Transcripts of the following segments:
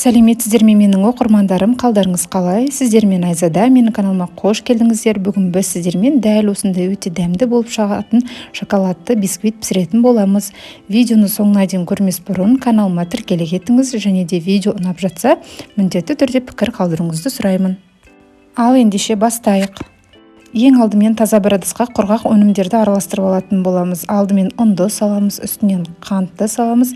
Сәлеметсіздер ме, менің оқырмандарым, қалдарыңыз қалай? Сіздермен Айзада, менің каналыма қош келдіңіздер. Бүгін біз сіздермен дәл осындай өте дәмді болып шығатын шоколадты бисквит пісіретін боламыз. Видеоны соңына дейін көрмес бұрын каналыма тіркеле кетіңіз және де видео ұнап жатса, міндетті түрде пікір қалдыруыңызды сұраймын. Ал ендеше бастайық. Ең алдымен таза бір ыдысқа құрғақ өнімдерді араластырып алатын боламыз. Алдымен ұнды саламыз, үстінен қантты саламыз,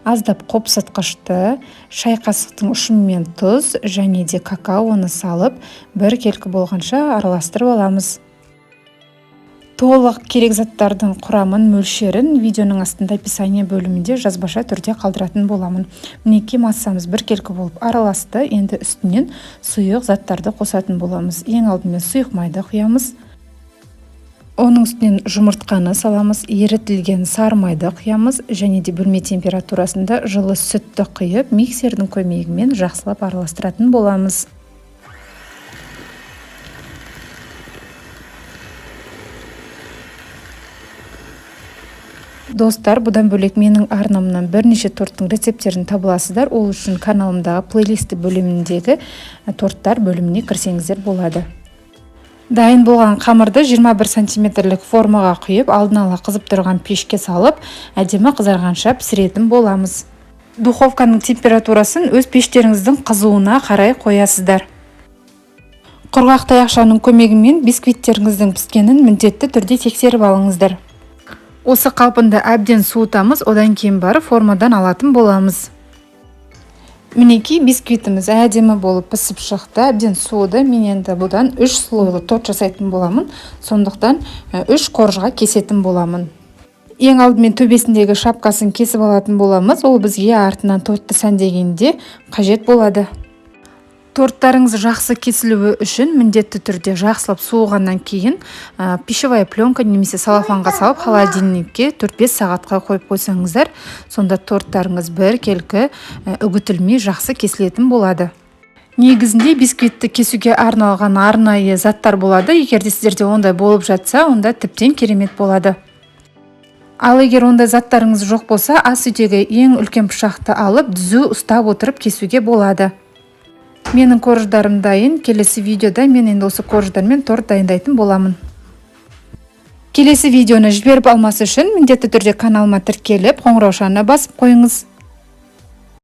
аздап қопсытқышты, шай қасықтың ұшымен тұз және де какаоны салып, біркелкі болғанша араластырып аламыз. Толық керек заттардың құрамын, мөлшерін видеоның астында описание бөлімінде жазбаша түрде қалдыратын боламын. Мінекей, массамыз біркелкі болып араласты. Енді үстінен сұйық заттарды қосатын боламыз. Ең алдымен сұйық майды құямыз. Оның үстінен жұмыртқаны саламыз, ерітілген сары майды құямыз және де бөлме температурасында жылы сүтті құйып, миксердің көмегімен жақсылап араластыратын боламыз. Достар, бұдан бөлек менің арнамнан бірнеше торттың рецепттерін таба аласыздар. Ол үшін каналымдағы плейлисті бөліміндегі торттар бөліміне кірсеңіздер болады. Дайын болған қамырды 21 сантиметрлік формаға құйып, алдын ала қызып тұрған пешке салып, әдемі қызарғанша пісіретін боламыз. Духовканың температурасын өз пештеріңіздің қызуына қарай қоясыздар. Құрғақ таяқшаның көмегімен бисквиттеріңіздің піскенін міндетті түрде тексеріп алыңыздар. Осы қалпында әбден суытамыз, одан кейін барып формадан алатын боламыз. Мінекей, бисквитіміз әдемі болып пісіп шықты, әбден суыды. Мен енді бұдан 3 слойлы торт жасайтын боламын, сондықтан 3 коржға кесетін боламын. Ең алдымен төбесіндегі шапкасын кесіп алатын боламыз, ол бізге артынан тортты сәндегенде қажет болады. Торттарыңыз жақсы кесілуі үшін міндетті түрде жақсылап суығаннан кейін пищевая пленка немесе целлофанға салып холодильникке 4-5 сағатқа қойып қойсаңыздар, сонда торттарыңыз біркелкі үгітілмей жақсы кесілетін болады. Негізінде бисквитті кесуге арналған арнайы заттар болады. Егер де сіздерде ондай болып жатса, онда тіптен керемет болады. Ал егер ондай заттарыңыз жоқ болса, ас үйдегі ең үлкен пышақты алып, түзу ұстап отырып кесуге болады. Менің корждарым дайын. Келесі видеода мен енді осы корждармен торт дайындайтын боламын. Келесі видеоны жіберіп алмас үшін міндетті түрде каналыма тіркеліп, қоңыраушаны басып қойыңыз.